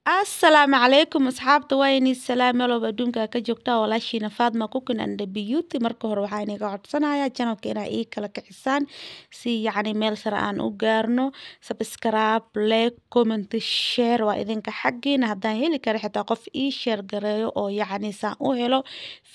Asalaamu calaykum asxaabta, waa inii salaam meel walba adduunka ka joogta. Walaashiina Faadma Cooking and Beauty. Marka hore waxaa inaga codsanayaa channelka inaa ii kala kicisaan si yacni meel sare aan u gaarno. Subscribe, like, comment, share waa idinka xaggiina. Haddaan heli karo xitaa qof ii share gareeyo oo yacni saan u helo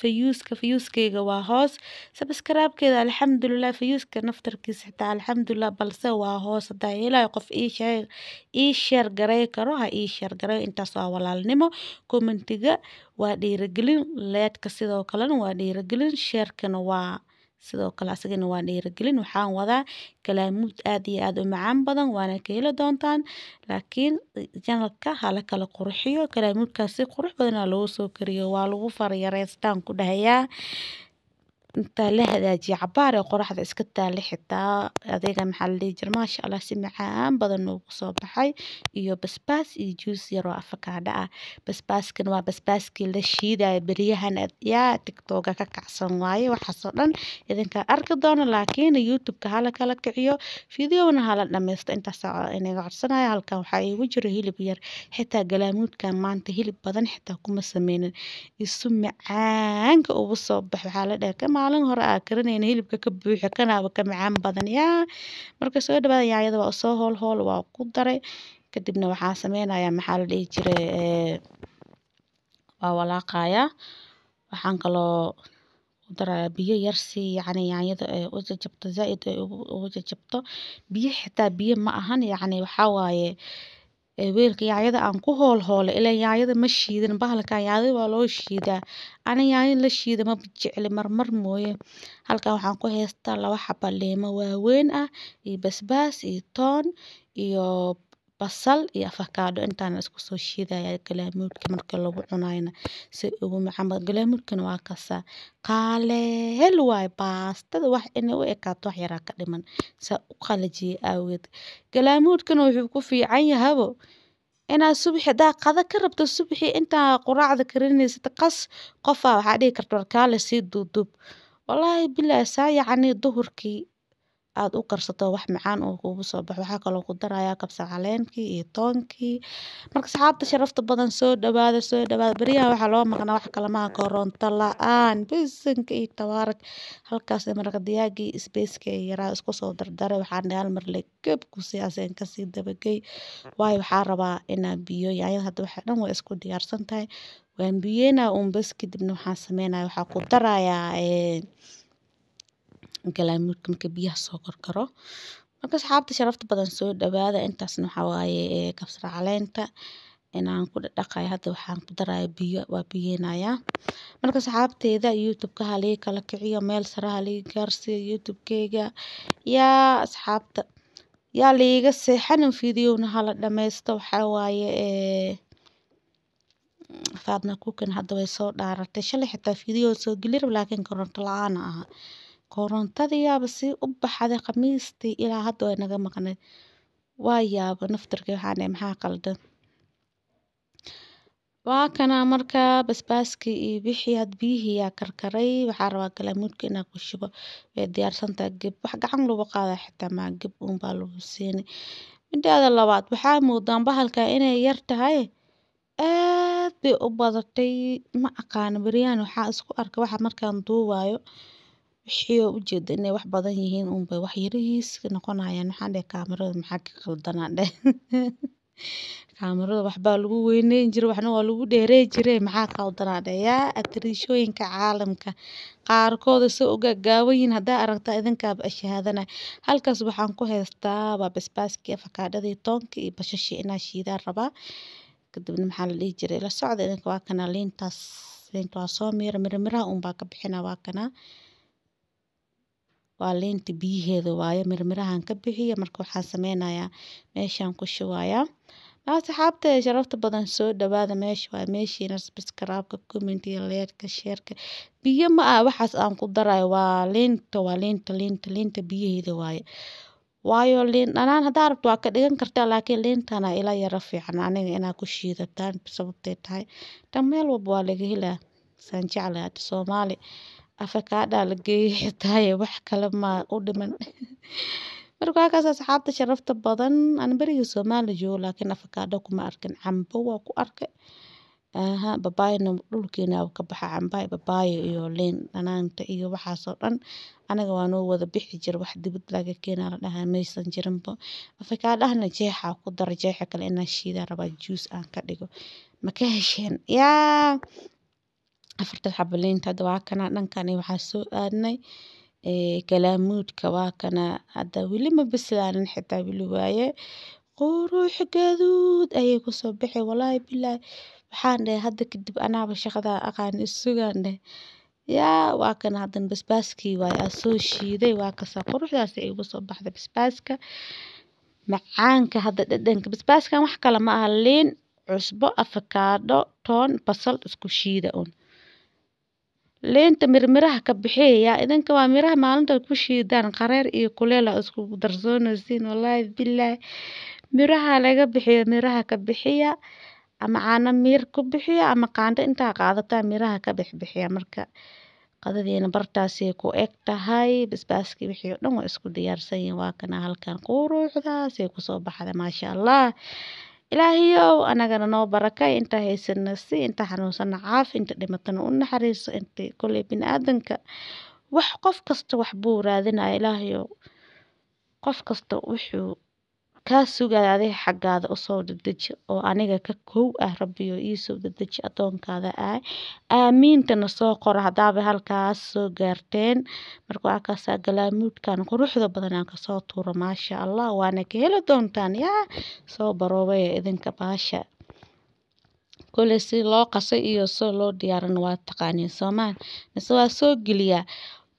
viewska, viewskayga waa hoos. Subscribe-keeda alxamdulilah, viewska naftarkiisa xitaa alxamdulilah, balse waa hoos. Haddaan helayo qof ii share gareey karo, ha ii share gareeyo. Intaas waa walaalnimo. Commentiga waa dhiirigelin, like-ka sidoo kalena waa dhiirigelin, sharekana waa sidoo kale, asagana waa dhiirigelin. Waxaan wadaa kalaamuud aad iyo aad u macaan badan, waana ka heli doontaan, laakiin channelka hala kala qurxiyo. Kalaamuudkaas si qurux badan loogu soo kariyo, waa lagu faryareystaan ku dhahayaa. Intaa la hagaajiyo cabaar ee qoraxda iska taale xitaa adeega, maxaa la dhihi jira, maasha Allah, si macaan badan noogu soo baxay, iyo basbaas iyo juice yar oo afakaadho ah. Basbaaskan waa basbaaskii la shiidaya beryahan yaa TikToka ka kacsan waaye. Waxaasoo dhan idinkaa arki doono, laakiin YouTube-ka hala kala kiciyo, videona hala dhammaysto. Intaas inaga codsanaya. Halkan waxaa iigu jiro hilib yar. Xitaa galaamuudkan maanta hilib badan xitaa kuma sameynin, isu macaanka ugu soo bax. Waxaa la dhahay ka maalin hore aa karinayna hilibka ka buuxo, kanaaba ka macaan badan yaa. Marka soo dhawaada. Yaanyada waa soo hool hool waa ku daray. Kadibna waxaa sameynayaa, maxaa la dhihi jiray, waa walaaqayaa. Waxaan kaloo ku darayaa biyo yar si yacni yaanyada ay u jajabto, zaaid ay ugu jajabto. Biyo xitaa biyo ma ahan, yacni waxaa waaye weelka yaanyada aan ku hool hoolay, ilaa yaanyada ma shiidin. Bahalkan yaanyada waa loo shiidaa, ani yaanyo la shiida ma jecli, marmar mooye. Halkan waxaan ku haystaa laba xaba liimo waaweyn ah iyo basbaas iyo toon iyo basal iyo afakaadho. Intaan isku soo shiidaya galaamuudka marka lagu cunayna si ugu macaan badan. Galaamuudkana waa kasaa qaaleel waaye. Baastada wax inay u ekaato wax yaraa ka dhiman, saa u qalajiyay aaweed. Galaamuudkana wuxuu ku fiican yahabo inaad subaxi hadaa qada ka rabto, subaxii intaa quraacda karinaysid qas qofaa waxaa dhihi karta warkaale sii duuduub. Wallaahi bilaahi, saa yacni duhurkii aad u karsato wax macaan oo kugu soo baxo. Waxaa kaloo ku darayaa kabsar caleenkii iyo toonkii. Marka asxaabta sharafta badan, soo dhawaada, soo dhawaada. Beryahan waxaa loo maqnaa wax kale maaha, koronto la-aan, bisinka iyo tabaarak. Halkaas maraq digaagii spaceka yaraa isku soo dardaray. Waxaan dhahay hal mar le geb ku siyaaseen kasii dabagey, waayo waxaa rabaa inaan biyo yaanyada. Hadda waxa dhan waa isku diyaarsan tahay, waan biyeynaa uun bas. Kadibna waxaan sameynaya, waxaa ku darayaa galaamuudka marka biyaha soo karkaro. Marka asxaabta sharafta badan, soo dhawaada. Intaasna waxaa waaye kabsar caleenta inaan ku dhaqayo. Hadda waxaan ku darayaa biyo, waa biyeynayaa. Marka asxaabteyda, YouTube-ka halii kala kiciyo, meel sare halii gaarsiiyo YouTube-keyga. Yaa asxaabta, yaa liiga seexanin, videona hala dhammaysto. Waxaa waaye Faadna Cooking hadda way soo dhaaratay. Shalay xitaa video soo geli rab, laakiin koronto la-aan aha. Korontadii yaaba si u baxday Khamiistii, ilaa hadda way naga maqnayd. Waa yaaba naftarkii, waxaan dhahay maxaa qaldan? Waa kana marka basbaaskii iyo wixii had biyihii yaa karkaray. Waxaa rabaa galaamuudka inaa ku shubo. Way diyaarsantahay, geb wax gacan lagu qaadaa xitaa maa, geb uunbaa lagu siini. Midaada labaad, waxaa moodaan bahalka inay yar tahay, aad bay u badatay. Ma aqaano, beryahan waxaa isku arkay waxa markaan duubayo wixii oo ujeeda inay wax badan yihiin uunbay wax yariis noqonayaan. Waxaan dhahay kaamirada maxaa ka qaldanaa dheh, kaamirada waxbaa lagu weyneyn jiray, waxna waa lagu dheerey jiray, maxaa qaldanaa dheh? Yaa atariishooyinka caalamka qaarkooda soo u gaagaaban yihiin haddaa aragtaa, idinkaaba ashahaadana. Halkaas waxaan ku haystaa waa basbaaskii, afakaadhadii, toonkii iyo bashashii inaa shiidaan rabaa. Kadibna maxaa la dhihi jiray, la socda idinka. Waa kana liintaas, liinta waa soo miira, mira miraha uunbaa ka bixina. Waa kana, waa liinta biyaheeda waaye, mirmirahan ka bixiya. Marka waxaan sameynayaa meeshaan ku shubayaa. Asxaabta sharafta badan, soo dhawaada. Meesha waa meeshiina. Subscribe-ka, comment-iga, like-ka, share-ka. Biyo ma ah waxaas aan ku darayo, waa liinta, waa liinta, liinta, liinta biyaheeda waaye. Waayo liin dhanaan haddaa rabto waa ka dhigan kartaa, laakiin liintana ila yara fiican aniga inaa ku shiidataan. Sababtay tahay tan meel walba waa laga helaa, saan jeclahay. Hadda Soomaali afakaadhaa la geeyay xitaaye, wax kale ma u dhiman. Marka waa kaas asxaabta sharafta badan. Aan berigii Soomaali joogo laakiin afakaadho kuma arkin, cambo waa ku arkay. Aha, babaayna dhulkeena ka baxa, cambaha, babaaya iyo liin dhanaanta iyo waxaasoo dhan anaga waa noo wada bixi jira. Wax dibad laga keenaa la dhahaa maysan jirinba. Afakaadhahana jeexa ku dara, jeexa kale inaan shiidaa rabaa, juice aan ka dhigo. Ma ka hesheen yaa? Afarta xabo liinta hadda waa kana. Dhankani waxaa soo aadnay kalaamuudka, waa kana. Hadda weli ma bislaanin xitaa, weli waaye. Qurux gaduud ayay kusoo bixi, walaahi bilaahi. Waxaan dhahay hadda kadib anaaba shaqada aqaan, isugaan dheh yaa. Waa kana haddan basbaaskii waaye aa soo shiiday, waa kasaa quruxdaas ay igu soo baxday. Basbaaska macaanka hadda dhadhanka basbaaskan wax kale ma aha, liin, cusbo, afakaadho, toon, basal isku shiida un. Liinta mirmiraha ka bixiya idinka, waa miraha maalinta ku shiidaan qareer iyo kuleel aa isku darsoonaysiin, wallaahi bilaahi. Miraha laga bixiyo, miraha ka bixiya, ama caano miir ku bixiya, ama qaando intaa qaadataa miraha ka bixbixiya. Marka qadadiina bartaasay ku eg tahay. Basbaaskii wixii oo dhan waa isku diyaarsan yihiin. Waa kana halkan quruxdaasay kusoo baxday, maasha Allah. Ilaahiyow anagana noo barakay, inta haysana si, inta xanuunsana caafi, inta dhimatana u naxariiso. Inta koley biniaadanka wax qof kasta wax buu raadinaya. Ilaahayow qof kasta wuxuu kaa sugaya adiga xaggaada usoo dedeji, oo aniga ka kow ah. Rabbiyo iisoo dedeji adoonkaada ah. Aamiintana soo qora haddaaba halkaas soo gaarteen. Marka waa kaasaa galaamuudkan quruxda badan aan kasoo tuuro, maasha Allah. Waana ka heli doontaan yaa, soo baroobaya idinka baasha. Koley si loo qasay iyo soo loo diyaarina waa taqaaniin soomaan, mise waa soo geliyaa?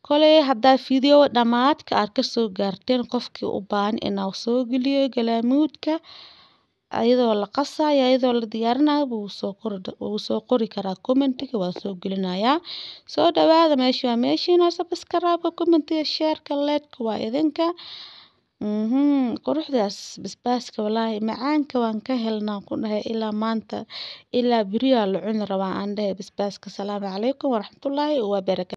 Koley haddaa video dhammaadka aad kasoo gaarteen, qofkii u baahan inuu soo geliyo galaamuudka ayadoo la qasayo, ayadoo la diyaarinayo, wuu soo qori karaa commentiga, waa soo gelinayaa. Soo dhawaada, meesha waa meeshiina. Subscribe, commentiga, shareka, like waa idinka. Quruxdaas basbaaska walaahi macaanka waan ka helnaa ku dhahay, ilaa maanta ilaa beriyaa la cuni rabaa aan dhahay basbaaska. Salaamu calaykum waraxmatullaahi wabarakaatu.